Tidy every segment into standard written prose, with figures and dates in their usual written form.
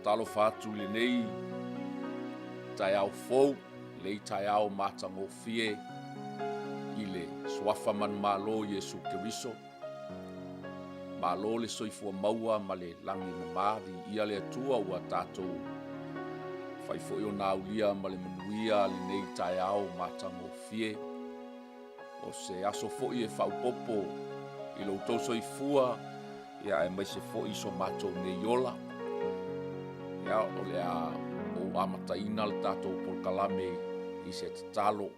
Faatalofa atu i lenei taeao fou, lenei taeao matagofie i le Suafa manumalo o Iesu Keriso. Malo le soifua maua ma le lagi e mama, viia le Atua ua tatou mafai foi ona aulia ma le manuia lenei taeao matagofie. O se aso foi e faaopoopo i lo outou soifua ia aemaise foi so matou nei ola. Ia, o le a ou amataina le tatou polokalame i se tatalo.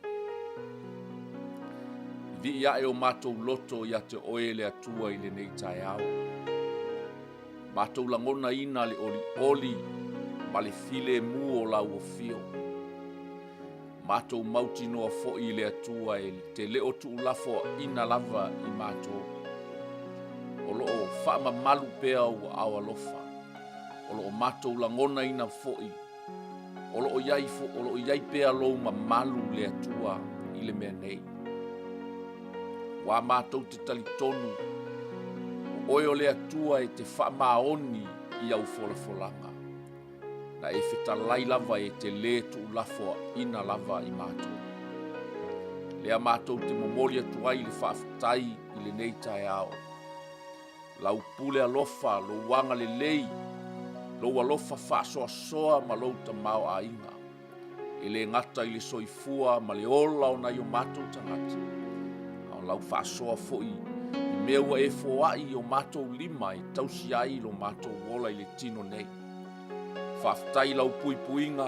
Vivii ae o matou loto ia te Oe le Atua i lenei taeao. Matou lagonaina le olioli ma le filemu o lau afio. Matou mautinoa foi i le Atua e te le o tuulafoaina lava i matou. O lo o faamamalu pea ou aao alofa. O lo o matou lagonaina foi o lo o i ai, o lo o i ai pea lou mamalu le Atua i le mea nei. Ua matou te talitonu, o oe o le Atua e te faamaoni i au folafolaga. Na e fetalai lava e te lē tuulafoaina lava i matou. Lea matou te momoli atu ai le faafetai i lenei taeao. Lau pule alofa, lou agalelei, lou alofa faasoasoa ma lou tamaoaiga. E le gata i le soifua ma le ola o nai o matou tagata, a o lau faasoa foi i mea ua e foai i o matou lima e tausi ai lo matou ola i le tino nei. Faafetai i lau puipuiga,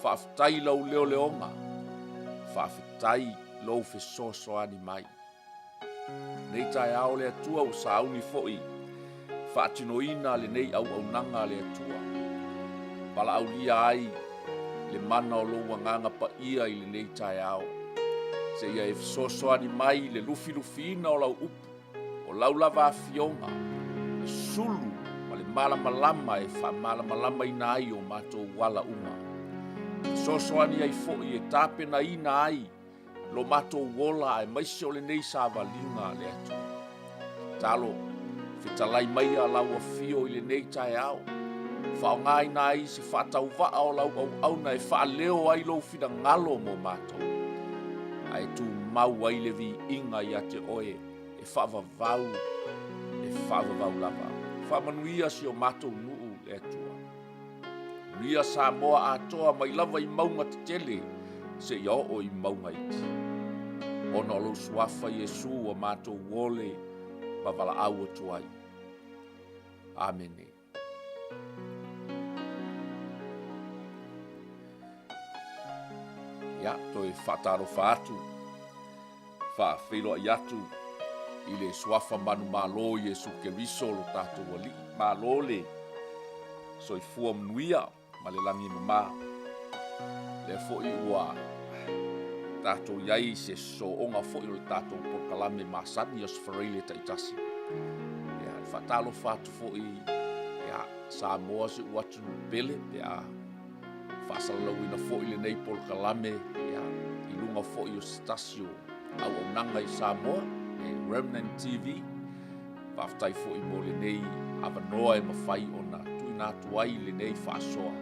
faafetai i lau leoleoga, faafetai lou fesoasoani mai. Nei taeao le Atua ua sauni foi faatinoina lenei auaunaga a le Atua. Valaaulia ai le mana o lou agaga paia i lenei taeao. Seia e fesoasoani mai i le lufilufiina o lau upu, o lau lava afioga, le sulu ma le malamalama e faamalamalamaina ai o matou ala uma. Fesoasoani ai foi e tapenaina ai lo matou ola aemaise o lenei savaliga a le Atua. Tatalo, fetalai maia lau afio i lenei taeao, faaaogaina ai se faatauvaa o lau auauna e faaleo ai lou finagalo mo matou, ae tumau ai le viiga ia te oe e faavavau, e faavavau lava. Faamanuia si o matou nuu le Atua. Manuia Samoa atoa mai lava i mauga tetele seia oo i mauga iti. Ona o lou suafa Iesu ua matou ole ma valaau atu ai. Amene. Ia, toe faatalofa atu, faafeiloai atu i le suafa manumalo Iesu Keriso lo tatou Alii. Malo le soifua manuia ma le lagi e mama. Lea foi ua tatou i ai i se sooga foi o le tatou polokalame masani Aso Faraile taitasi. Ia, faatalofa atu foi ia Samoa si ou atunuu pele pe a faasalalauina foi lenei polokalame ia, i luga foi o se tasi o auaunaga i Samoa, le Remnant TV. Faafetai foi mo lenei avanoa e mafai ona tuuina atu ai lenei faasoa,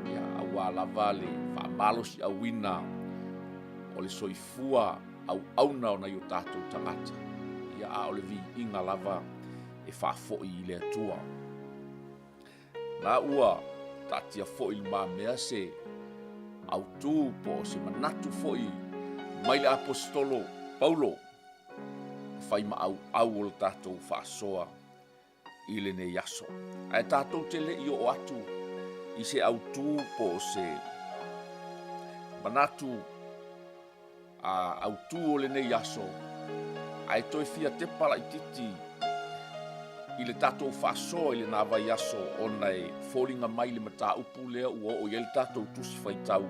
ia, aua lava le faamalosiauina o le soifua auauna o nai o tatou tagata, ia, a o le viiga lava e faafoi i le Atua. Na ua taatia foi i lumamea se autu po o se manatu foi mai le Aposetolo Paulo e fai ma auau o le tatou faasoa i lenei aso. Ae tatou te le i oo atu i se autu po o se manatu a autu o lenei aso, ae toe fia tepa laititi i le tatou faasoa i lena vaiaso ona e foliga mai le mataupu lea ua oo i ai le tatou tusi faitau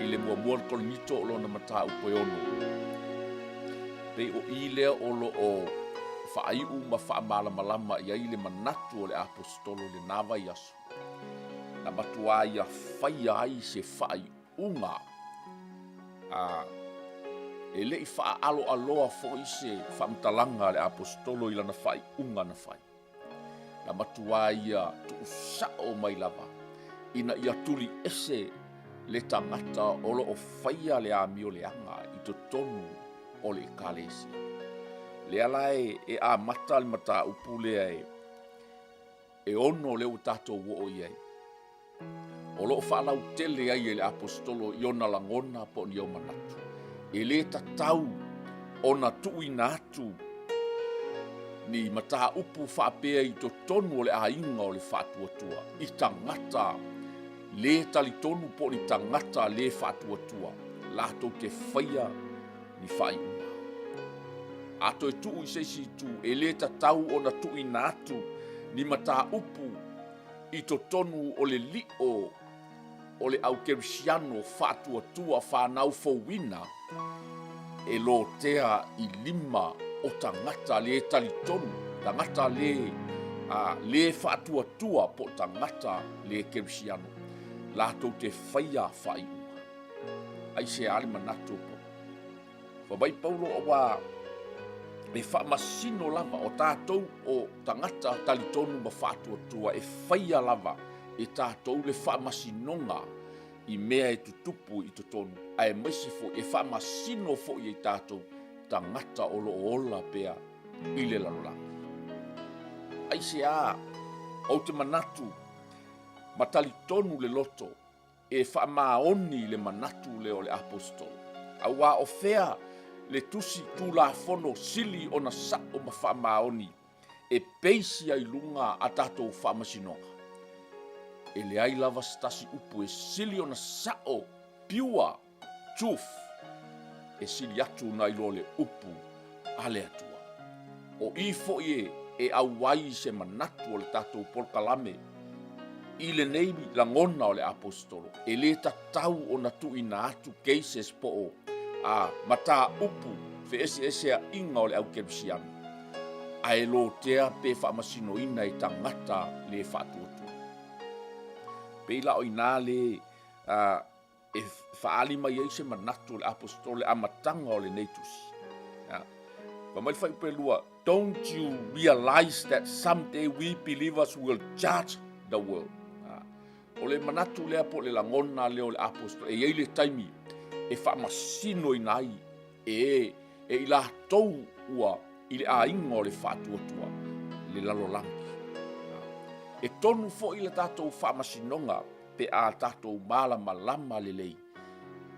i le muamua o le Korinito o lona mataupu e ono. Pei o i lea o lo o faaiu ma faamalamalama i ai le manatu o le Aposetolo i lena vaiaso, na matuā ia faia ai se faaiuga a e le i faaaloaloa foi se faamatalaga a le Aposetolo i lana faaiuga na fai. Na matuā ia tuusao mai lava ina ia tuli ese le tagata o lo o faia le amio leaga i totonu o le Ekalesia. Lea la e amata le mataupu lea e ono lea ua tatou oo i ai. O lo o faalautele ai e le Aposetolo i ona lagona po o ni ou manatu. E le tatau ona tuuina atu ni mataupu faapea i totonu o le aiga o le faatuatua i tagata le talitonu po o ni tagata le faatuatua latou te faia ni faaiuga. A toe tuu i se isi itu, e le tatau ona tuuina atu ni mataupu i totonu o le lio o le au kerisiano faatuatua fanau fouina e lotea i lima o tagata le talitonu, tagata le, a, le faatuatua po o tagata le kerisiano, latou te faia faaiuga. Aisea le manatu o Paulo? Fai mai Paulo, auā e faamasino lava o tatou o tagata talitonu ma faatuatua e faia lava e tatou le faamasinoga i mea e tutupu i totonu, aemaise foi e faamasino foi e tatou tagata o lo o ola pea i le lalolagi. Aisea ou te manatu ma talitonu le loto e faamaoni le manatu lea o le Aposetolo, auā o fea le tusi Tulafono sili ona sa'o ma faamaoni e peisi ai luga a tatou faamasinoga? E leai lava se tasi upu e sili ona sa'o, pure truth, e sili atu nai lo le upu a le Atua. O i foi e auai se manatu o le tatou polokalame i lenei lagona o le Aposetolo, e le tatau ona tuuina atu cases po o a mataupu feeseeseaiga o le au kerisiano, ae lotea pe faamasinoina e tagata le faatuatua. Pei la o ina le a, e faaali mai ai se manatu o le Aposetolo le amataga o lenei tusi. Fai mai le fuaiupu 2, Don't you realize that someday we believers will judge the world? O le manatu lea po o le lagona lea o le Aposetolo, e i ai le taimi e faamasinoina ai e e i latou ua i le aiga o le faatuatua le lalolagi. E tonu foi le tatou faamasinoga pe a tatou malamalama lelei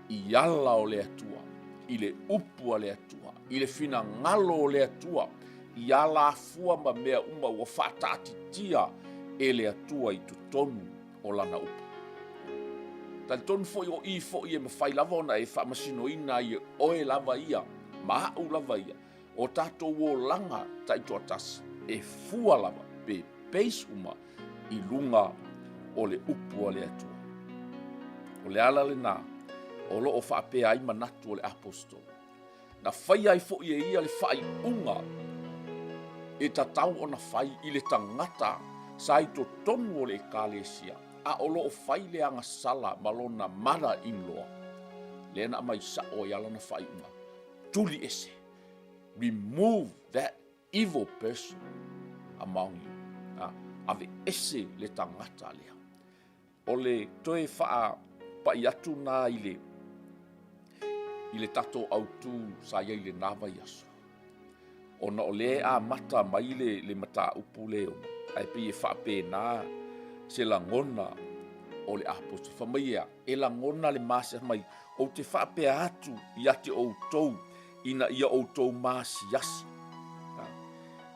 i ala o le Atua, i le upu a le Atua, i le finagalo o le Atua, i alafua ma mea uma ua faataatitia e le Atua i totonu o Lana upu. Talitonu foi o i foi e mafai lava ona e faamasinoina ai e oe lava ia ma au lava ia o tatou olaga taitoatasi e fua lava pe base uma i luga o le upu a le Atua. O le ala lena o lo o faapea ai manatu o le Aposetolo. Na faia ai foi e ia le faaiuga e tatau ona fai i le tagata sa i totonu o le Ekalesia, a o lo o fai le agasala ma lona mother-in-law, lea na aumai sao ai lava lana faaiuga, tuli ese, remove that evil person among you. Ave ese le tagata lea. O le toe faapai atu na i le i le tatou autu sa i ai i lena vaiaso, ona o lea e amata mai le, le mataupu le ono, ae pei e faapena se lagona o le aposto. Fai mai ea, e lagona le masiasi mai, ou te faapea atu ia te outou ina ia outou masiasi.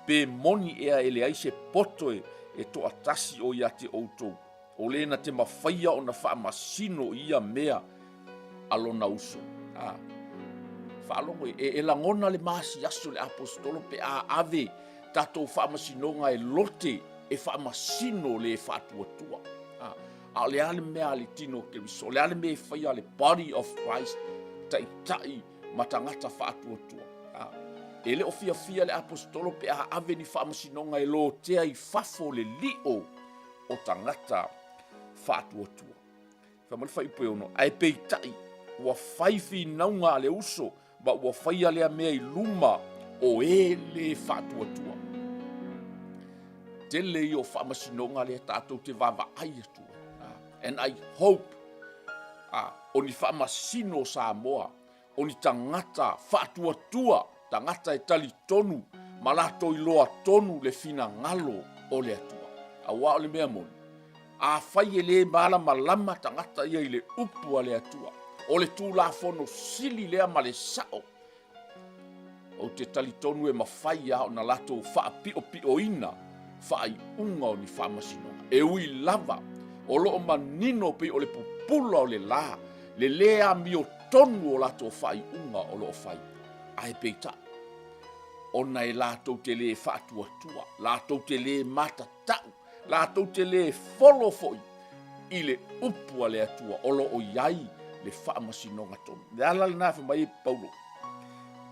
Pe moni ea e leai se poto e toatasi o ia te outou, o le na te mafaia ona faamasino i ia mea a lona uso. A, faalogo e, e lagona le masiasi o le aposetolo pe a ave tatou faamasinoga e lote e faamasino le faatuatua. A, a o le a le mea a le tino o Keriso, o le a le mea e faia le body of Christ, taitai ma tagata faatuatua. A, e le o fiafia le aposetolo pe a ave ni faamasinoga e lotea i fafo le lio o tagata faatuatua. Fai mai le fuaiupu e 6, ae peitai ua fai finauga a le uso ma ua faia lea mea i luma o e le faatuatua. Tele ia o faamasinoga lea tatou te vaavaai atu ai. And I hope o ni faamasino o Samoa, o ni tagata faatuatua, tagata e talitonu ma latou iloa tonu le finagalo o le Atua. Aua o le mea moni, afai e le malamalama tagata ia i le upu a le Atua, o le Tulafono sili lea ma le sao, Ou te talitonu e mafai lava ona latou faapiopioina faaiuga o ni faamasinoga. E ui lava o lo o manino pei o le pupula o le la le lē amiotonu o latou faaiuga o lo o fai, ae peitai, ona e latou te lē faatuatua, latou te lē matatau, latou te lē folo foi i le upu a le Atua o lo o i ai le faamasinoga tonu. Le ala lena e fai mai ai Paulo,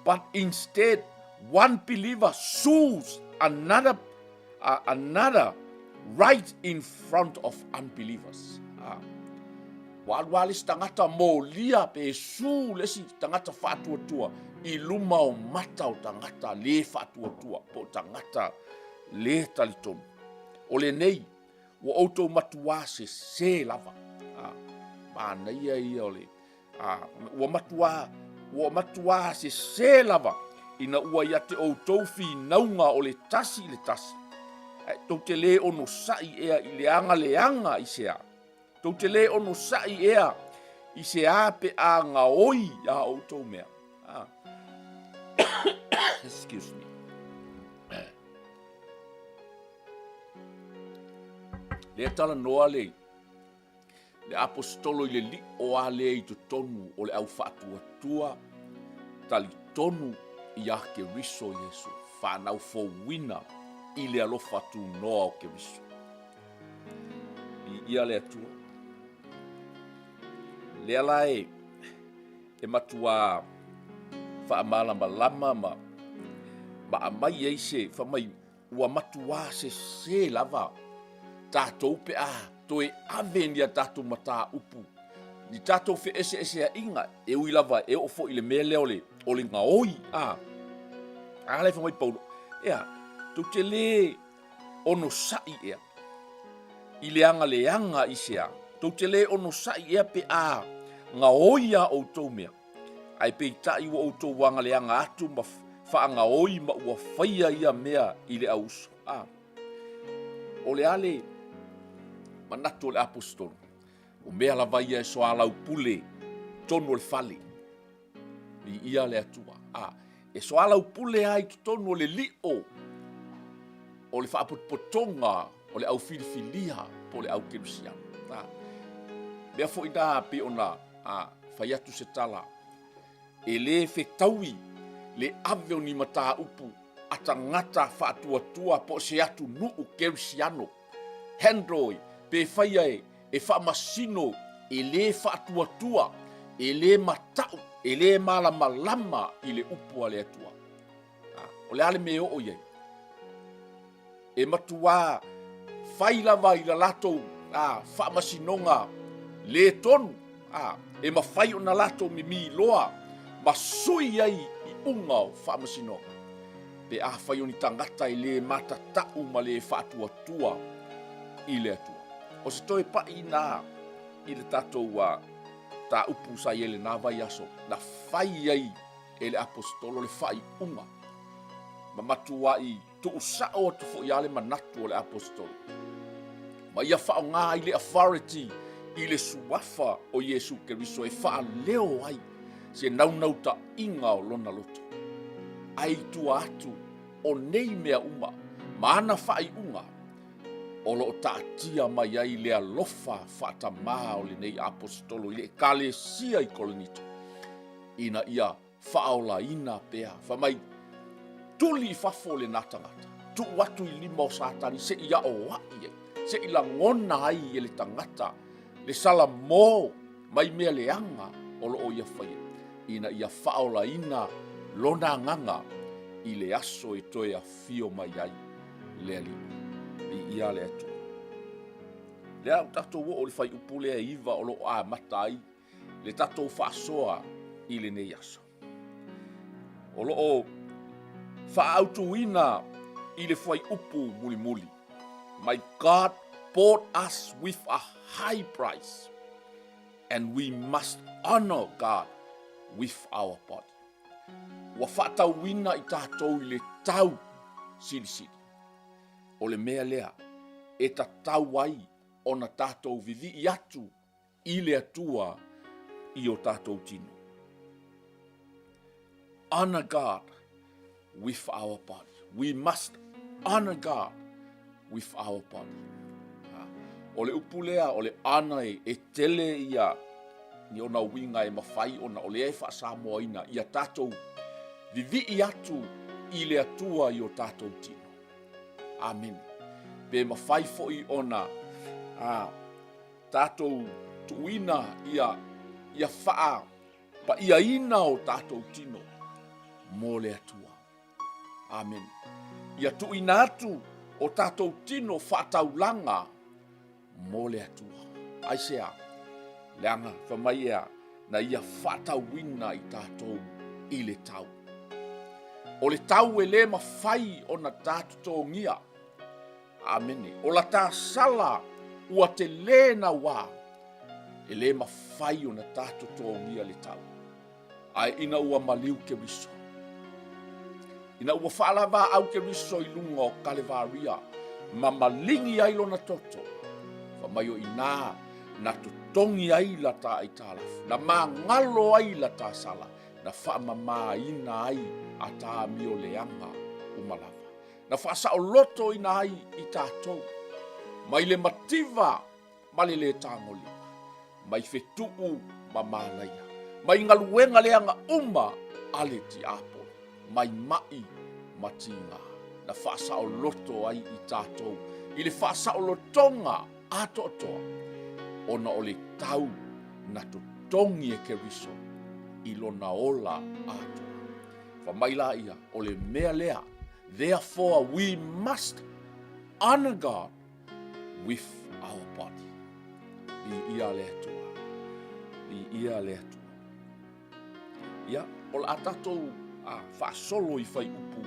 but instead one believer sues another, another right in front of unbelievers. Ah. Ua alu lava le isi tagata molia pe su le isi tagata faatuatua i luma o mata o tagata lē faatuatua po o tagata lē talitonu. O lenei, ua outou matuā sesē lava. A, manaia ia o le, a, ua matuā, ua matuā sesē lava ina ua ia te outou finauga o le tasi i le tasi, ae tou te lē onosai ea i le agaleaga i se a. Tou te lē onosai ea i se a pe a gaoi a outou mea. A. Excuse me. Lea talanoa le, le aposetolo i le lio a lea i totonu o le au faatuatua talitonu iā Keriso Iesu, whanau fouina i le alofa tunoa o Keriso. I ia le Atua. Lea la e, e matuā faamalamalama ma, ma aumai ai se, fai mai, ua matuā sesē lava tatou pe a toe ave ni a tatou mataupu, ni tatou feeseeseaiga, e ui lava e oo foi i le mea lea o le, o le gaoi, a. A la e fai mai Paulo, ea, tou te lē onosai ea i le agaleaga i se a, tou te lē onosai ea pe a gaoi a outou mea, ae peitai ua outou agaleaga atu ma faagaoi ma ua faia ia mea i le auuso. A, o le a le manatu o le aposetolo? O mea lava ia e soalaupule i totonu o le fale. Viia le Atua. A, e soalaupule lava i totonu o le lio o le faapotopotoga o le au filifilia po o le au kerisiano. A, mea foi na pei ona a, fai atu se tala, e lē fetaui le ave o ni mataupu a tagata faatuatua po o se atunuu kerisiano handle pe faia e e faamasino e lē faatuatua, e lē mata'u, e lē malamalama i le upu a le Atua. O le a le mea e oo i ai? E matuā fai lava i la latou faamasinoga lē tonu, e mafai ona latou mimī loa ma sui ai iuga o faamasinoga, pe afai o ni tagata e lē matata'u ma lē faatuatua i le Atua. O se toe paʻi inā i le tatou mataupu sa i ai i lena vaiaso, na fai ai e le Aposetolo le faaiuga ma matuai tuusao atu foi lava le manatu o le Aposetolo, ma ia faaaoga ai le authority i le suafa o Iesu Keriso e faaleo ai se naunautaiga o lona loto. Ae i tua atu o nei mea uma ma ana faaiuga, o lo o taatia mai ai le alofa faatamā o lenei Aposetolo i le Ekalesia i Korinito, ina ia faaolaina pea. Fai mai, tuli i fafo lena tagata, tuu atu i lima o Satani se i aoai ai, se i lagona ai e le tagata le salamo mai mea leaga o lo o ia faia, ina ia faaolaina lona agaga i le aso e toe afio mai ai le Alii. Viia le Atua. Lea ua tatou oo i le fuaiupu lea e 9 o lo o amata ai le tatou faasoa i lenei aso. O lo o faaautuina i le fuaiupu mulimuli. My God bought us with a high price and we must honor God with our body. Ua faatauina i tatou i le tau silisili. O le mea lea e tatau ai ona tatou vivii atu i le Atua i o tatou tino. Honor God with our body. We must honor God with our body. Ha. O le upu lea, o le honor e, e tele ia ni ona uiga e mafai ona o lea e faasamoaina ia tatou vivii atu i le Atua i o tatou tino. Amene. Pe mafai foi ona a, tatou tuuina ia, ia faa pa'iaina o tatou tino mo le Atua. Amene. Ia tuuina atu o tatou tino faataulaga mo le Atua. Aisea? Leaga fai mai ea, na ia faatauina i tatou i le tau. O le tau e lē mafai ona ta totogia. Amene. O la ta sala ua telē nauā, e lē mafai ona ta totogia le tau. Ae ina ua maliu Keriso, ina ua faalavaau Keriso i luga o Kalevaria ma maligi ai lona toto, fai mai o inā na totogi ai la ta aitalafu, na magalo ai la ta sala, na faamamaina ai a ta amio leaga uma lava, na faasaolotoina ai i tatou mai le mativa ma le lē tagolima, mai fetuu ma malaia, mai galuega leaga uma a le tiapolo, mai maʻi ma tigā, na faasaoloto ai i tatou i le faasaolotoga atoatoa, ona o le tau na totogi e Keriso i lona ola atoa. Fai mai laia, o le mea lea, therefore we must honor God with our body. Viia le Atua. Viia le Atua. Ia, o le a tatou a, faasolo i fuaiupu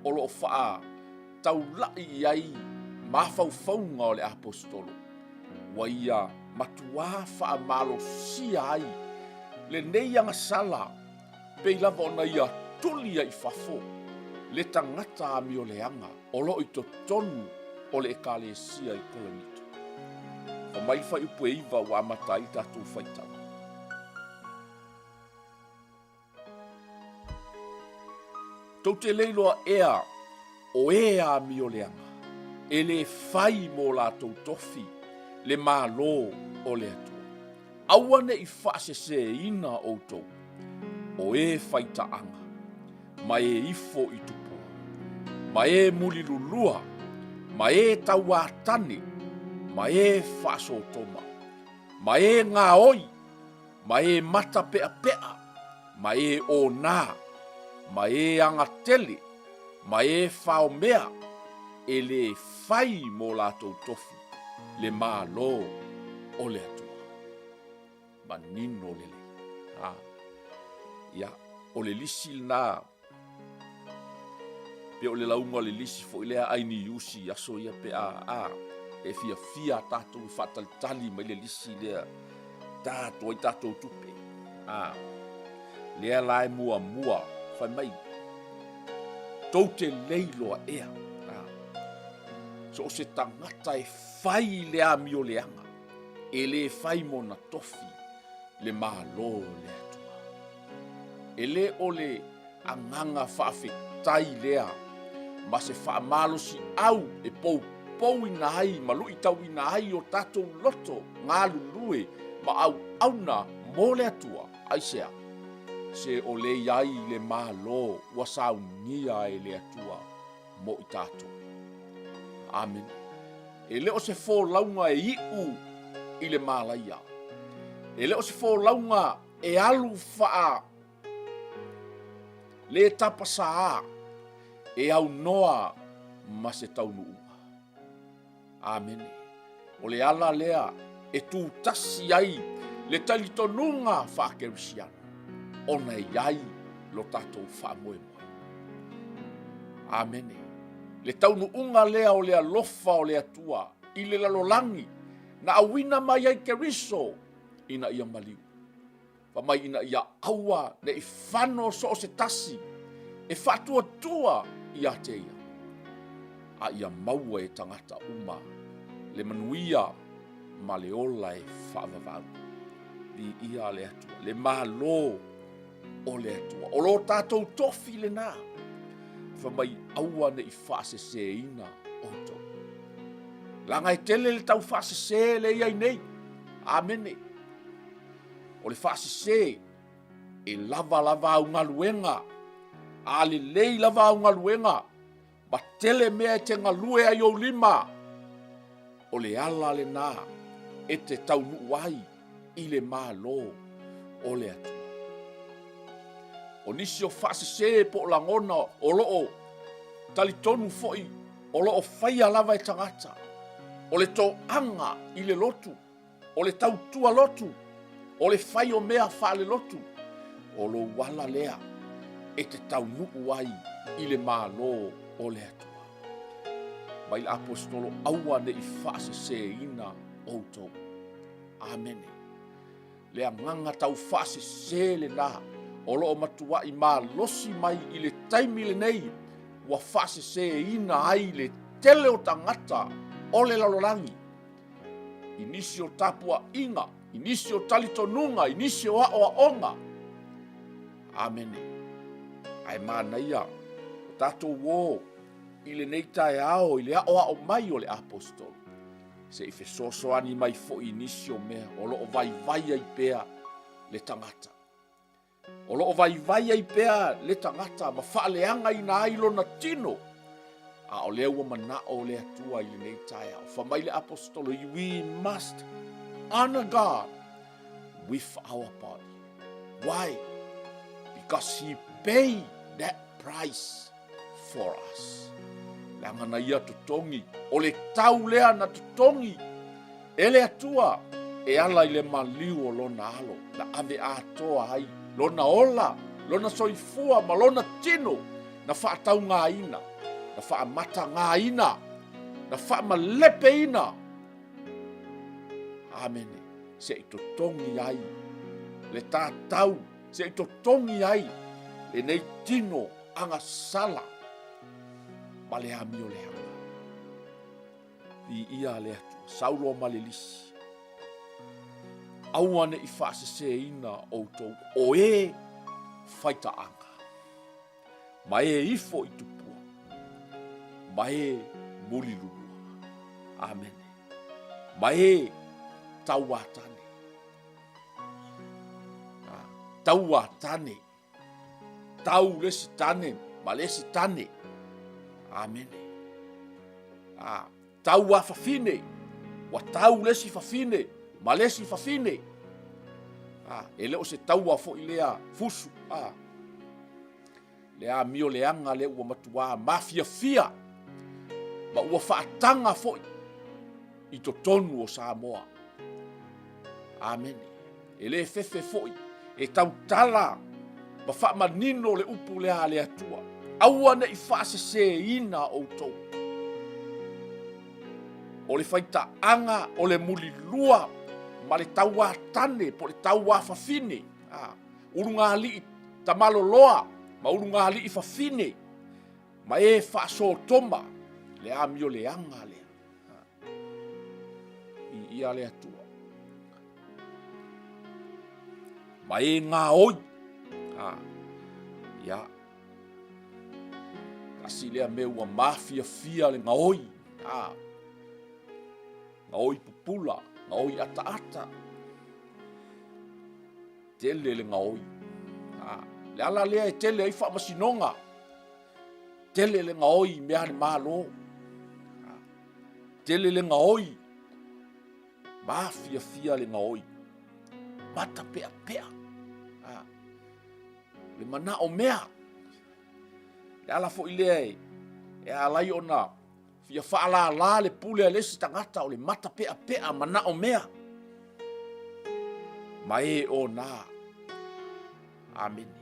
o lo o faataula'i i ai mafaufauga o le Aposetolo, ua ia matuā faamalosia ai lenei agasala pei lava ona ia tuli ai i fafo le tagata amioleaga o lo o i totonu o le Ekalesia i Korinito. Fai mai le fuaiupu e 9 ua amata ai le tatou faitau. Tou te le iloa ea o e amioleaga e lē fai mo latou tofi le Malo o le Atua. Aua ne i faaseseina outou, o e faitaaga, ma e ifo i tupua, ma e mulilulua, ma e tauatane, ma e faasotoma, ma e gaoi, ma e matapeʻapeʻa, ma e onā, ma e agatele, ma e faomea, e lē fai mo latou tofi le Malo o le Atua. Manino lelei. Ha. Ia, o le lisi lena, pe o le lauga o le lisi foi lea ai niusi i aso ia pe a, a, e fiafia tatou e faatalitali mai le lisi lea, ta atu ai tatou tupe. A, lea la e muamua, fai mai, tou te le iloa ea. A, so o se tagata e fai le amioleaga, e lē fai mona tofi le Malo o le Atua. E lē o le agaga faafetai lea ma se faamalosiau e poupouina ai ma luitauina ai o tatou loto galulue ma auauna mo le Atua. Aisea? Se o le i ai le Malo ua saunia e le Atua mo i tatou. Amene. E le o se folauga e iu i le malaia. E le o se folauga e alu faa lē tapasā e aunoa ma se taunuuga. Amene. O le ala lea e tutasi ai le talitonuga faakerisiano, ona e i ai lo tatou faamoemoe. Amene. Le taunuuga lea o le alofa o le Atua i le lalolagi na auina mai ai Keriso ina ia maliu. Fa mai ina ia aua ne i fano so o se tasi e faatuatua ia te ia, a ia maua e tagata uma le manuia ma le ola e faavavau. Viia le Atua, le Malo o le Atua. O lo tatou tofi lena, fa mai aua ne i faaseseina outou. Leaga e tele le tau faasese le i ai nei. Amene. O le faasese e lava lava au galuega, a lelei lava au galuega, ma tele mea e te galue ai ou lima, o le ala lena e te taunuu ai i le Malo o le Atua. O nisi o faasese po o lagona o lo o talitonu foi o lo o faia lava e tagata, o le toaga i le lotu, o le tautua lotu, o le fai o mea faalelotu, o lou ala lea e te taunuu ai i le Malo o le Atua. Mai le Aposetolo, aua ne i faaseseina outou. Amene. Le agaga tau faasese lena o lo o matuai malosi mai i le taimi lenei ua faaseseina ai le tele o tagata o le lalolagi i nisi o tapuaiga, i nisi o talitonuga, i nisi o aoaoga. Amene. Ae manaia o tatou o i lenei taeao i le aoao mai o le aposetolo, se i fesoasoani mai foi i nisi o mea o lo o vaivai ai pea le tagata. O lo o vaivai ai pea le tagata ma faaleagaina ai lona tino, a o lea ua manao le Atua i lenei taeao. Fa mai le aposetolo, we must honor God with our body. Why? Because he paid that price for us. Leaga na ia totogi, o le tau lea na totogi e le Atua e ala i le maliu o lona alo, na ave atoa ai lona ola, lona soifua ma lona tino, na faataugaina, na faamatagaina, na faamalepeina. Amene. Se i totogi ai le tatau, se i totogi ai lenei tino agasala ma le amio leaga. Viia le Atua, sauloa ma le lisi. Aua ne i faaseseina outou o e faitaaga, ma e ifo i tupua, ma e mulilulua. Amene. Ma e tauatane. Tauatane. Tau le isi tane ma le isi tane. Amene. A, tau a fafine. Ua tau le isi fafine ma le isi fafine. A, e le o se taua foi lea fusu. A, le amio leaga lea ua matuā mafiafia ma ua faataga foi i totonu o Samoa. Amene. E le fefe foi e tautala ma faamanino le upu lea a le Atua. Aua ne i faaseseina outou. O le faitaaga o le mulilua ma le tauā tane po o le tauā fafine. A, ulugalii tamaloloa ma ulugalii fafine ma e faasotoma le amio leaga lea. I ia le Atua. Ma e gaoi. Ha. Ia. Tasi lea mea ua mafiafia le gaoi. Ha. Gaoi pupula, gaoi ataata. Tele le gaoi. Ha. Le ala lea e tele ai faamasinoga. Tele le gaoi i mea a le Malo. Tele le gaoi. Mafiafia le gaoi. Mata peapea. Le manao mea. Le ala foi lea e, e alai ona fia faalala le pule a le isi tagata o le mata peapea manao mea. Ma e o nā. Amene.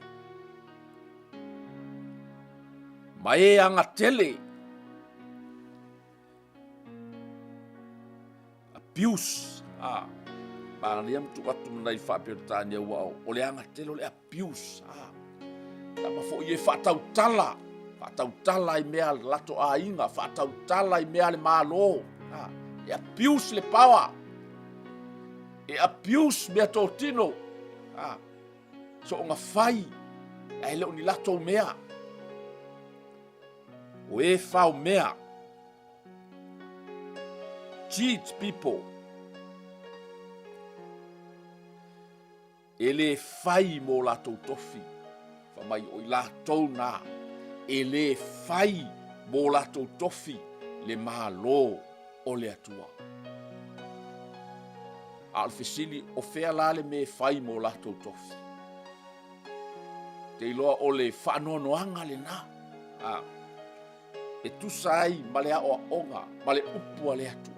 Ma e agatele. abuse. A, manaia ma tuu atu ma nai Faa-Peretania aua o le agatele o le abuse. A, tama foi e faatautala, faatautala i mea a le latou aiga, faatautala i mea a le Malo. A, e abuse le power, e abuse mea totino. A, soonga fai, ae le o ni latou mea. O e fao mea. Cheat people. E le fai mō latou tofi. Fa mai o i latou nā. E le fai mō latou tofi le Malo o le Atua. A o le fesili, o fea la le mea e fai mō latou tofi? Te iloa o le faanoanoaga lenā. A, e tusa ai ma le aoaoga ma le upu a le Atua.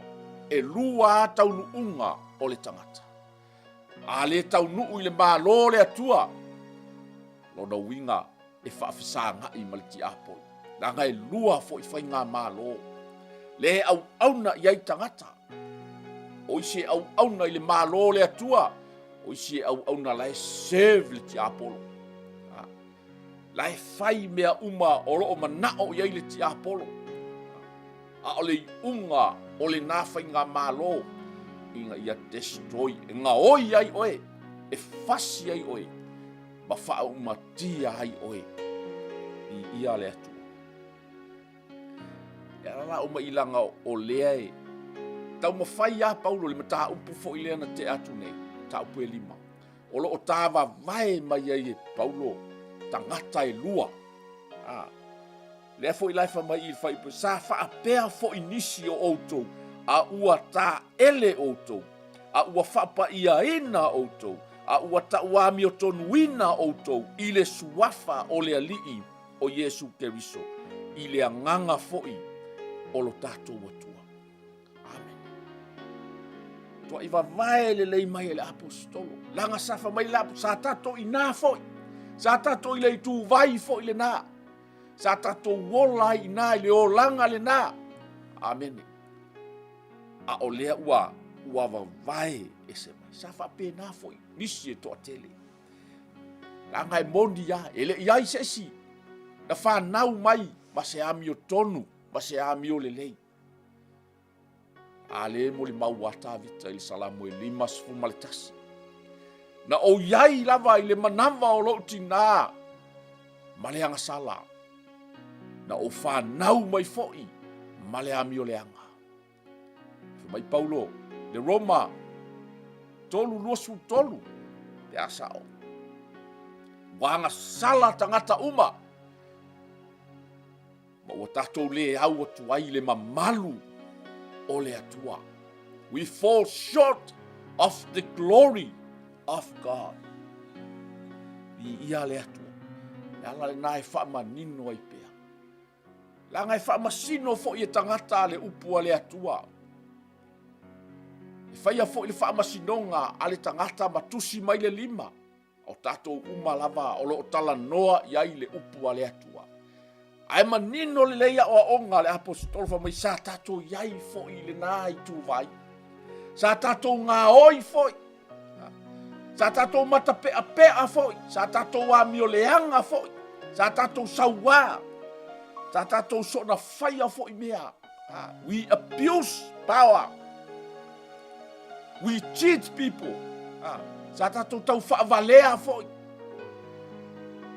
E lua a taunuuga o le tagata. A le taunuu i le Malo o le Atua, lona uiga e faafesagai ma le tiapolo. Leaga e lua foi faigamalo lea e auauna i ai tagata. O isi e auauna i le Malo o le Atua, o isi e auauna la e serve le tiapolo. La e fai mea uma o lo o manao i ai le tiapolo. A o le iuga o lenā faigamalo ina ia destroy, e gaoi ai oe, e fasi ai oe, ma faaumatia ai oe. Viia le Atua. E ala la uma i laga o lea e taumafai lava Paulo i le mataupu foi lea na tea atu nei, mataupu e lima. O lo o tāvavae mai ai e Paulo tagata e lua. A, lea foi la e fai mai i le fuaiupu, sa faapea foi nisi o outou, a ua taele outou, a ua faapaiaina outou, a ua tauamiotonuina outou i le suafa o le Alii o Iesu Keriso, i le agaga foi o lo tatou Atua. Amene. Tuai vavae lelei mai e le aposetolo. Leaga sa fai mai le aposetolo, sa tatou i ina foi. Sa tatou i le ituvai foi lenā. Sa tatou ola ai i ina i le olaga lenā. Amene. A o lea ua, ua vavae ese mai. Sa faapena foi nisi e toatele. Leaga e moni lava, e le i ai se isi na fanau mai ma se amiotonu ma se amio lelei. A lea e molimau a Tavita i le Salamo e 51. Na ou i ai lava i le manava o lou tinā ma le agasala. Na ou fanau mai foi ma le amioleaga. Fai mai Paulo, le Roma 3:23, pe a sao. Ua agasala tagata uma Ma ua tatou le au atu ai i le mamalu o le Atua. We fall short of the glory of God. Viia le Atua. E ala lenā e faamanino ai pea. Leaga e faamasino foi e tagata le upu a le Atua. E faia foi le faamasinoga a le tagata ma tusi mai le lima. O tatou uma lava o lo o talanoa i ai le upu a le Atua. Ae manino lelei aoaoga a le aposetolo fai mai sa tatou i ai foi i lenā ituvai. Sa tatou gaoi foi. Sa tatou matapeapea foi. Sa tatou amioleaga foi. Sa tatou sauā. Sa tatou soona faia foi mea. We abuse power. We cheat people. Ah, sa tatou tau faavalea foi.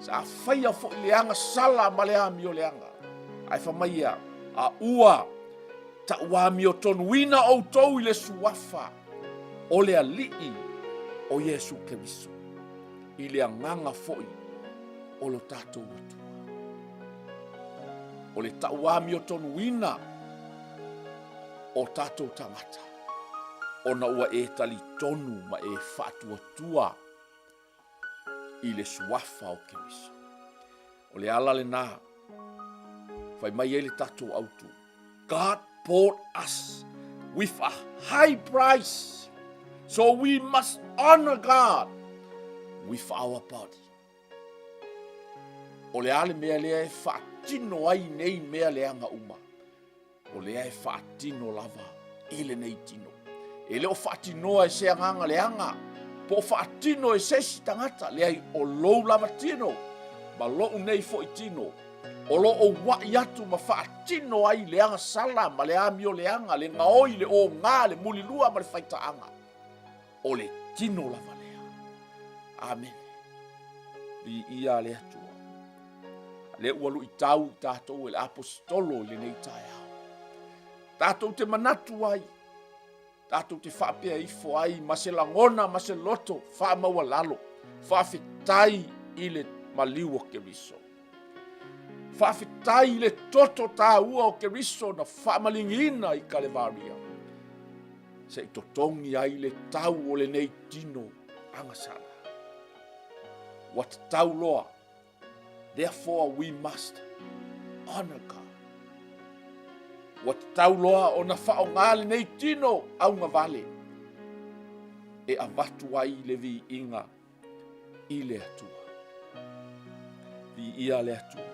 Sa faia foi le agasala ma le amioleaga. Ae fai mai ia, a ua tauamiotonuina outou i le suafa o le Alii o Iesu Keriso, i le agaga foi o lo tatou Atua. O le tauamiotonuina o tatou tagata, ona ua e talitonu ma e faatuatua i le suafa o Keriso. O le ala lenā, fai mai ai le tatou autu, God bought us with a high price, so we must honor God with our body. O le a le mea lea e faatino ai nei mea leaga uma? O lea e faatino lava i lenei tino. E le o faatinoa e se agaga leaga, po o faatino e se isi tagata, leai, o lou lava tino ma lou nei foi tino, o lo o ua'i atu ma faatino ai le agasala ma le amio leaga, le gaoi, le ogā, le mulilua ma le faitaaga. O le tino lava lea. Amene. Viia le Atua. Lea ua luitau i tatou e le Aposetolo i lenei taeao. Tatou te manatu ai, tatou te faapea ifo ai ma se lagona ma se loto faamaualalo, faafetai i le maliu o Keriso. Faafetai i le toto taua o Keriso na faamaligiina i Kalevaria, se i totogi ai le tau o lenei tino agasala. Ua tatau loa. Therefore we must honor God. Ua tatau loa ona faaaoga lenei tino augavale e avatu ai le viiga i le Atua. Viia le Atua.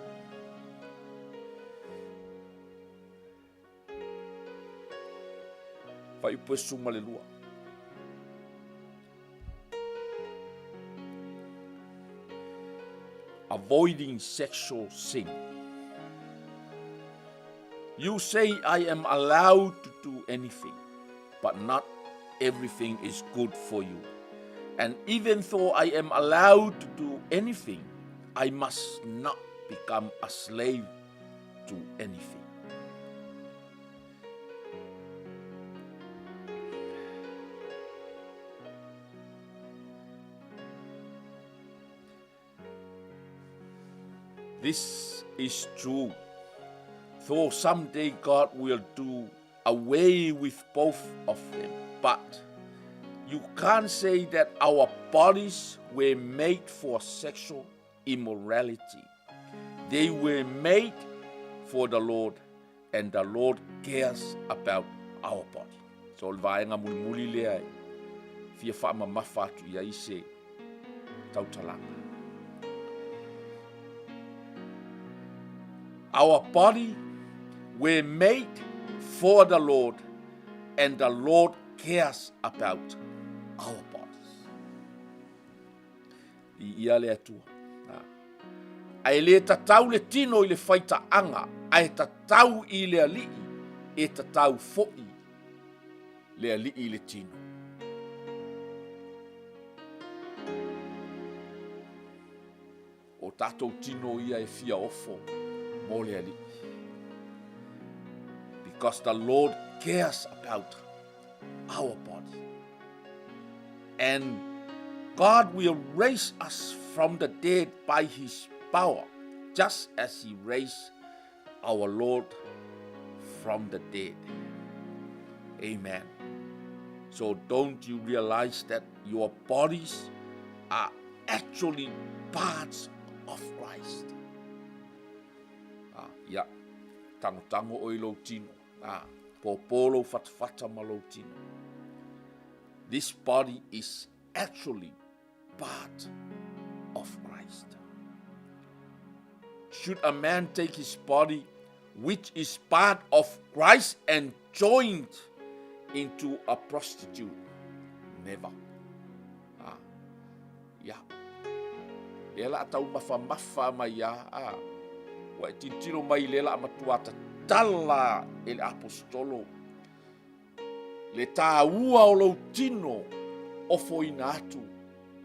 Fuaiupu 12. Avoiding sexual sin. You say I am allowed to do anything, but not everything is good for you. And even though I am allowed to do anything, I must not become a slave to anything. This is true. Though someday God will do away with both of them. But you can't say that our bodies were made for sexual immorality. They were made for the Lord and the Lord cares about our body. So o le vaega mulimuli lea e fia faamamafa atu i ai se tautalaga. Our body were made for the Lord and the Lord cares about our bodies. I ia le Atua. Ae le tatau le tino i le faitaaga, ae tatau i le Alii, e tatau foi le Alii i le tino. O tatou tino ia e fia ofo mo le Alii. Because the Lord cares about our body. And God will raise us from the dead by his power, just as he raised our Lord from the dead. Amen. So don't you realize that your bodies are actually parts of Christ? Ah, ia, tangotango oe i lou tino. Ah, pōpō lou fatafata ma lou tino. This body is actually part of Christ. Should a man take his body, which is part of Christ, and joined into a prostitute? Never. Ah, ia. Lea la tau mafamafa mai a, ah. Ua e tilotilo mai lea la matua tatala e le apostolo Le taua o lou tino ofoina atu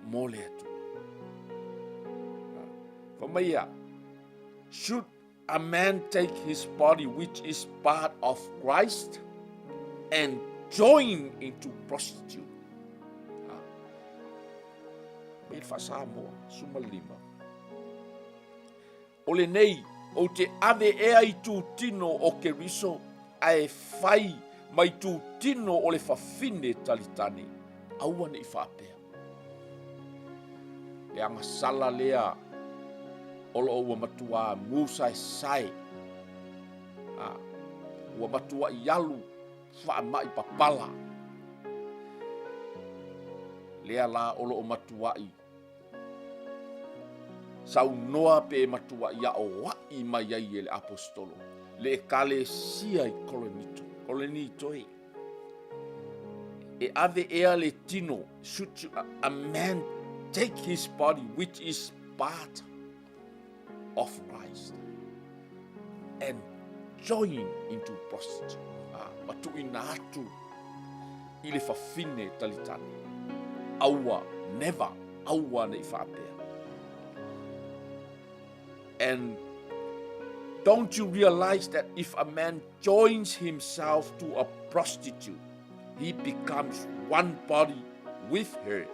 mo le Atua. Fai mai ia, should a man take his body which is part of Christ and join into prostitute? Mai le faa-Samoa, 15. O lenei, ou te ave ea i tūtino o Keriso, ae fai mai tūtino o le fafine talitane, aua ne i faapea. Le agasala lea o loo ua matuā musaesae, a, ua matuaʻi alu faamaʻi papala. Lea la o loo matuaʻi Saunoa pe matuaʻi aʻoaʻi mai ai e le Aposetolo le ʻEkalesia i Korinito, Korinito e. E ave ea le tino, should you, a man take his body which is part of Christ and join into prostitute. Ah, ma tuuina atu i le fafine talitane. Aua, never, aua ne i faapea. And don't you realize that if a man joins himself to a prostitute, he becomes one body with her?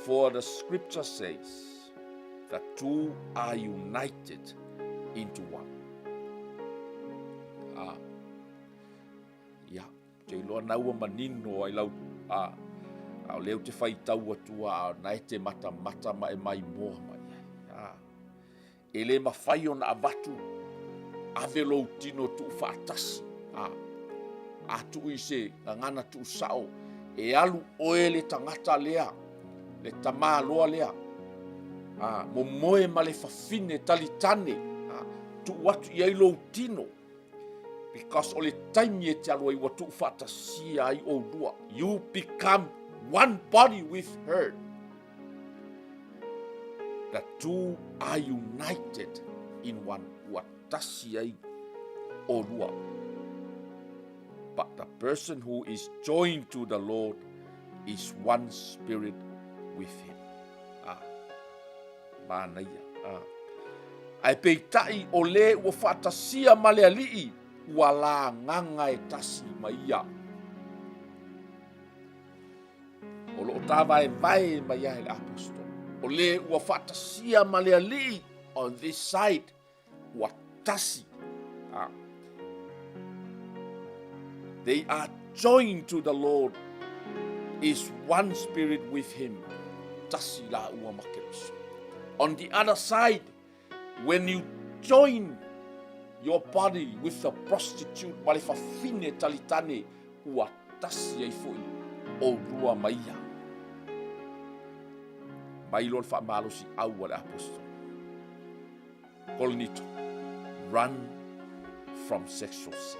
For the scripture says, the two are united into one. Ah. Ia, te iloa na ua manino ai lau, a, a o lea ou te faitau atu a na e te matamata ma e maimoa mai ai. A, e le mafai ona avatu ave lou tino tuufaatasi, a, a tuu i se gagana tuusao, e alu oe le tagata lea, le tamāloa lea, a, momoe ma le fafine talitane, a, tuu atu i ai lou tino, Because o le taimi e te alu ai ua tuufaatasia ai oulua. You become one body with her. The two are united in one. Ua tasi ai olua. But the person who is joined to the Lord is one spirit with him. Ah. Manaia, ā. Ae peitai o lē ua faatasia ma le Alii, ua lagaga e tasi ma ia. O loo tāvaevae mai ai le Apostolo. O lē ua faatasia ma le Alii on this side, ua tasi. Ah. They are joined to the Lord is one spirit with him. Tasi la ua ma Keriso. On the other side, when you join your body with the prostitute ma le fafine talitane, ua tasi ai foi oulua ma ia. Mai loa le faamalosi au a le apostolo. Korinito, run from sexual sin.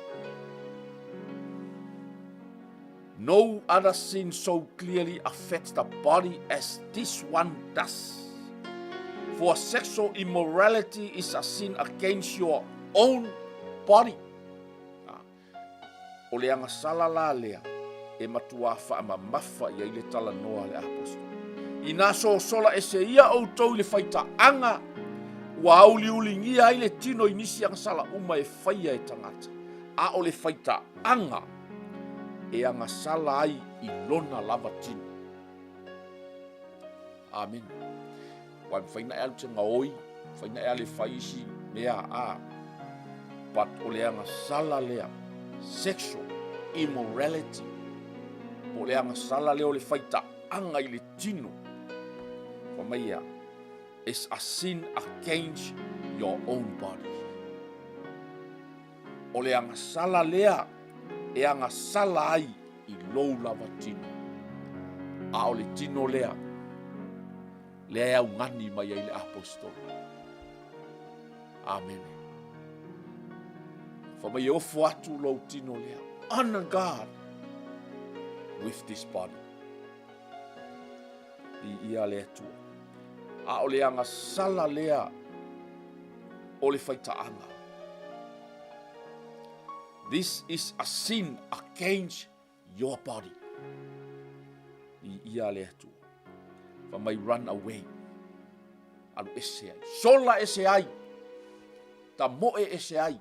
No other sin so clearly affects the body as this one does. For sexual immorality is a sin against your own body. O le agasala la lea e matuā faamamafa i ai le talanoa a le Aposetolo. Inā sosola ese ia outou i le faitaaga, ua auliuligia ai le tino i nisi agasala uma e faia e tagata, a o le faitaaga e agasala ai i lona lava tino. Amene. Aua e mafai ona e alu e te gaoi, mafai ona e alu e fai isi mea, a. But o le agasala lea, sexual immorality, po o le agasala lea o le faitaaga i le tino, fai mai ea, is a sin against your own body. O le agasala lea e agasala ai i lou lava tino. A o le tino lea, lea e augani mai ai le Aposetolo. Amene. Fai mai e ofo atu lou tino lea. Honor God with this body. Viia le Atua. A o le agasala lea o le faitaaga. This is a sin against your body. Viia le Atua. Fai mai run away. Alu ese ai. Sola ese ai. Tamoe ese ai.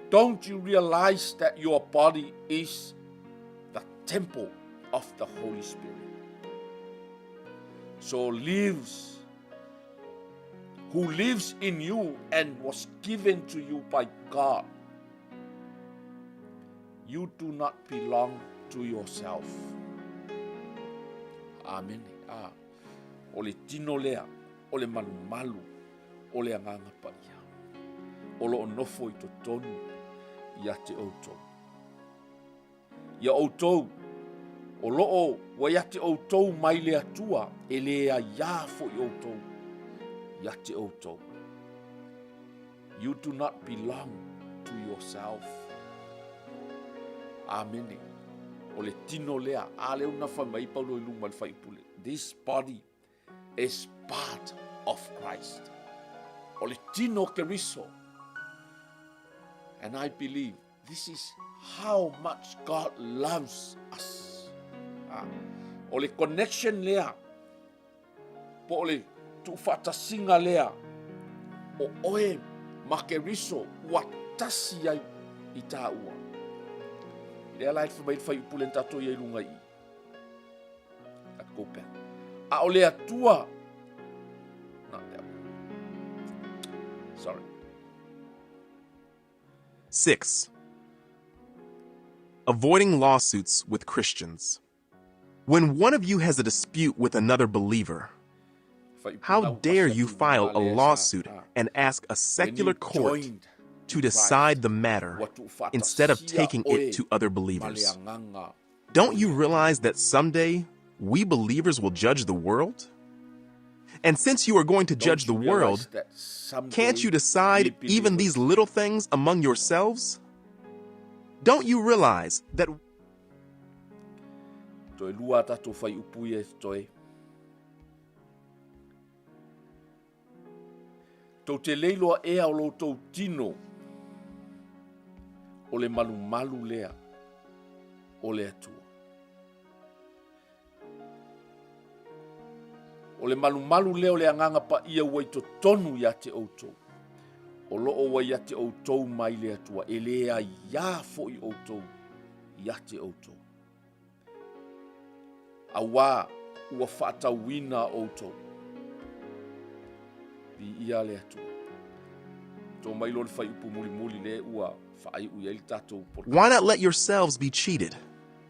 Don't you realize that your body is the temple of the Holy Spirit? So lives who lives in you and was given to you by God. You do not belong to yourself. Amene. Ah. O le tino lea, o le malumalu, o le Agaga Paia, o lo o nofo i totonu ia te outou. Ia outou, o lo o ua ia te outou mai le Atua, e le aiā foi outou ia te outou. You do not belong to yourself. Amene. O le tino lea, a lea una fai mai Paulo i luma i le fuaiupu lea, this body is part of Christ. O le tino o Keriso. And I believe this is how much God loves us. Ah, o le connection lea, po o le tuufaatasiga lea o oe ma Keriso ua tasi ai i tāua. Lea la e fai mai le fuaiupu lea na tatou i ai i luga i i. Let's go back. A o le Atua, not that one. Sorry. 6. Avoiding lawsuits with Christians. When one of you has a dispute with another believer, how dare you file a lawsuit and ask a secular court to decide the matter instead of taking it to other believers? Don't you realize that someday we believers will judge the world? And since you are going to judge the world, can't you decide even these little things among yourselves? Don't you realize that Toe lua tātou whaiupu ia e toe. Tou te leiloa ea o lo outou tino o le malumalu lea o le Atua. O le malumalu lea o le Agaga Paia ua i totonu ia te outou. O loo ua ia te outou mai le Atua, e le aiā foi outou ia te outou. Auā ua faatauina outou. Viia le Atua. To mai loa le fuaiupu mulimuli le ua faaiu i ai le tatou podcast. Why not let yourselves be cheated?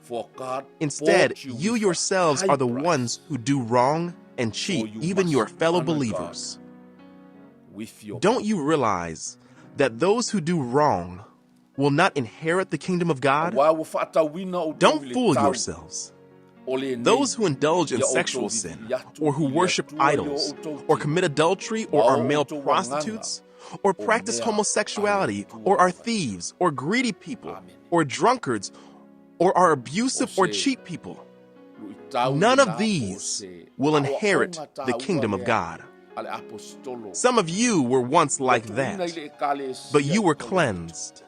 For God Instead, bought you you with a yourselves high are the price. ones who do wrong and So cheat you even must your fellow honor God believers. with your Don't you realize that those who do wrong will not inherit the kingdom of God? Auā ua faatauina outou i Don't le fool tau yourselves. o lenei Those who indulge in ia outou sexual sin, vivii atu or who i le worship Atua i o idols, outou or tino, commit adultery, or ma are o male outou agaga prostitutes, or o practice mea a le homosexuality, Atua or are fai. thieves, or greedy people, Amene. or drunkards, or are O abusive or se cheat people, luitau none lenā of po o these se will inherit aoaoga the tāua kingdom of lea God. a le apostolo. Some of you were once Ua like tuuina i that, le ekalesia but you i were Korinito. cleansed.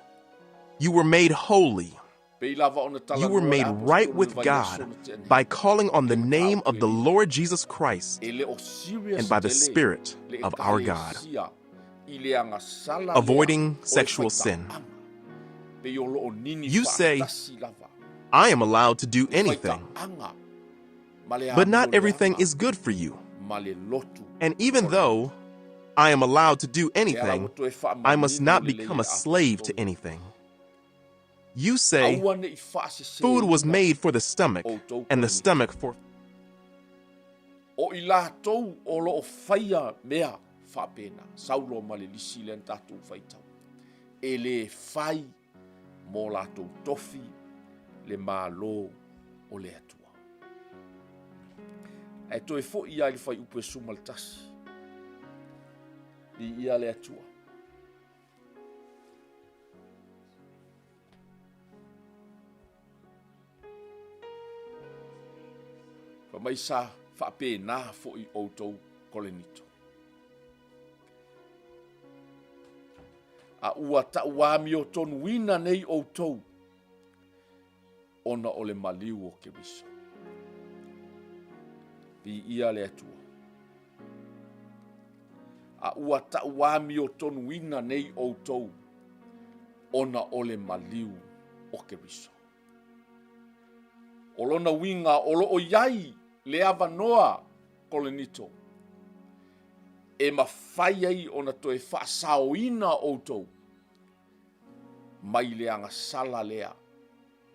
You were made holy. Pei lava ona You were talanoa le made right apostolo i le with vaiaso God na tea nei. by calling on the Le name of mataupu the e lima. Lord Jesus Christ E le o serious and by the tele Spirit le of our God. ekalesia i le agasala lea Avoiding o le sexual sin. faitaaga. Pei o loo nini You say, faatasi lava. I am allowed to do Le anything, faitaaga ma le but not amio everything leaga is good for you. ma le lotu And even o le though I am allowed to do Lea la anything, ua toe I must faamanino not lelei become le a slave to apostolo. anything. You say, Aua ne i Food was faaseseina made for the stomach, outou and the Korinito. stomach for O i latou o loo faia mea faapena. Saulo ma le lisi lea na tatou faitau. E le fai mo latou tofi le Malo o le Atua. Ae toe foi ia i le fuaiupu e 11. Viia le Atua. Fai mai sa faapena foi outou Korinito. A ua tauamiotonuina nei outou ona o le maliu o Keriso. Viia le Atua. A ua tauamiotonuina nei outou ona o le maliu o Keriso. O lona uiga o loo i ai le avanoa Korinito e mafai ai ona toe faasaoina outou mai le agasala lea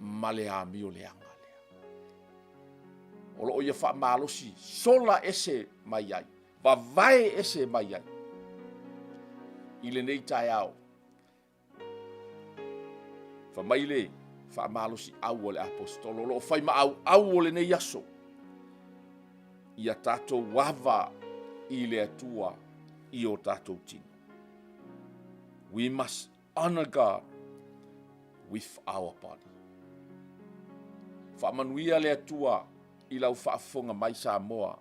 ma le amio leaga lea. O loo ia faamalosi sola ese mai ai, vavae ese mai ai i lenei taeao. Fai mai le faamalosiau a le Aposetolo, o lo o fai maauau o lenei aso, ia tatou ava i le Atua i o tatou tino. We must honor God with our body. Faamanuia le Atua i lau faafofoga mai Samoa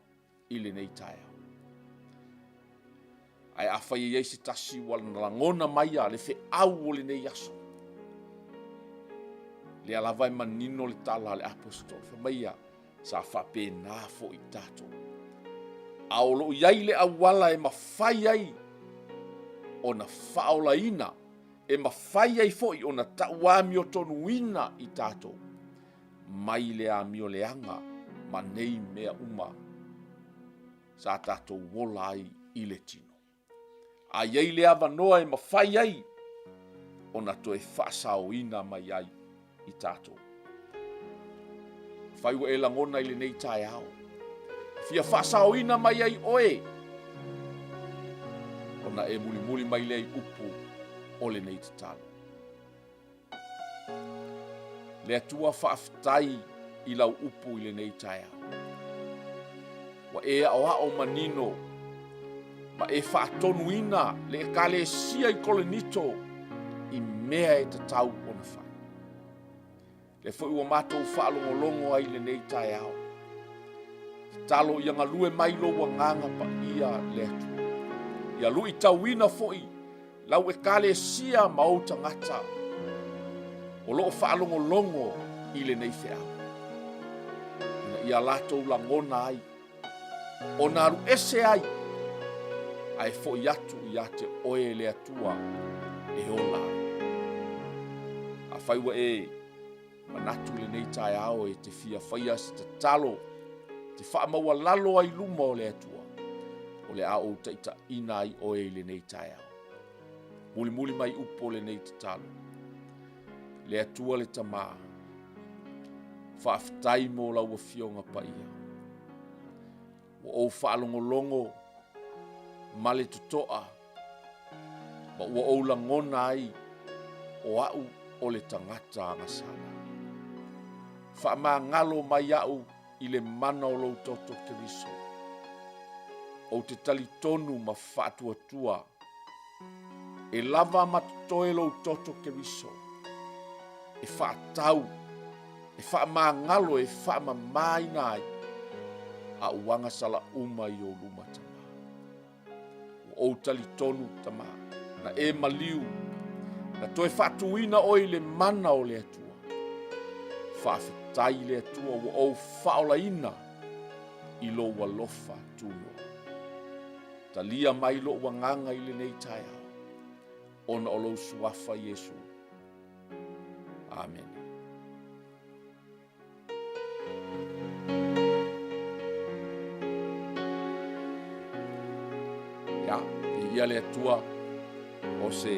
i lenei taeao. Ae afai e i ai se tasi ua lagona maia le feau o lenei aso, lea lava e manino le tala a le Aposetolo, fai mai ia, sa faapena foi tatou. A o lo o i ai le auala e mafai ai ona faaolaina, e mafai ai foi ona tauamiotonuina i tatou mai le amio leaga ma nei mea uma sa tatou ola ai i le tino. A i ai le avanoa e mafai ai ona toe faasaoina mai ai i tatou. Afai ua e lagona i lenei taeao, fia faasaoina mai ai oe, ona e mulimuli mai lea i upu o lenei tatalo. Le Atua faafetai i lau upu i lenei taeao. Ua e aoao manino ma e faatonuina le Ekalesia i Korinito i mea e tatau ona fai. Lea foi ua matou faalogologo ai i lenei taeao. Tatalo ia galue mai lou agaga paia le Atua. Ia luitauina foi lau Ekalesia ma ou tagata o lo o faalogologo i lenei feau, ina ia latou lagona ai ona alu ese ai ae foi atu ia te oe le Atua e ola ai. Afai ua e manatu i lenei taeao e te fia faia se tatalo, te faamaualalo ai luma o le Atua, o le a ou taitaiina ai oe i lenei taeao. Mulimuli mai upu o lenei tatalo. Le Atua le Tama, faafetai mo lau Afioga Paia. Ua ou faalogologo ma le totoa ma ua ou lagona ai o au o le tagata agasala. Faamagalo mai au i le mana o lou toto Keriso. Ou te talitonu ma faatuatua e lava ma totoe lou toto Keriso e faatau, e faamagalo, e faamamaina ai a'u agasala uma i ou luma, Tama. Ua ou talitonu, Tama, na e maliu, na toe faatuina oe i le mana o le Atua. Faafetai i le Atua ua ou faaolaina i lou alofa tunoa. Talia mai lou agaga i lenei taeao, ona o lou suafa Iesu. Amene. Ia, viia le Atua, o se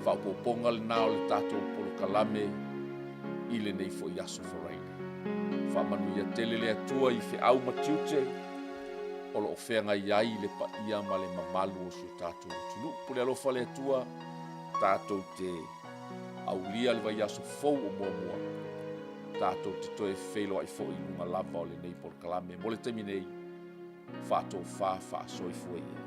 faaopoopoga lena o le tatou polokalame i lenei foi aso Faraile. Faamanuia tele le Atua i feau ma tiute o lo o feagai ai le paia ma le mamalu o si o tatou atunuu. Pule alofa le Atua, tatou te aulia le vaiaso fou o muamua, tatou te toe feiloai foi i luga lava o lenei polokalame. Mo le taimi nei, faatofa faasoifua ia.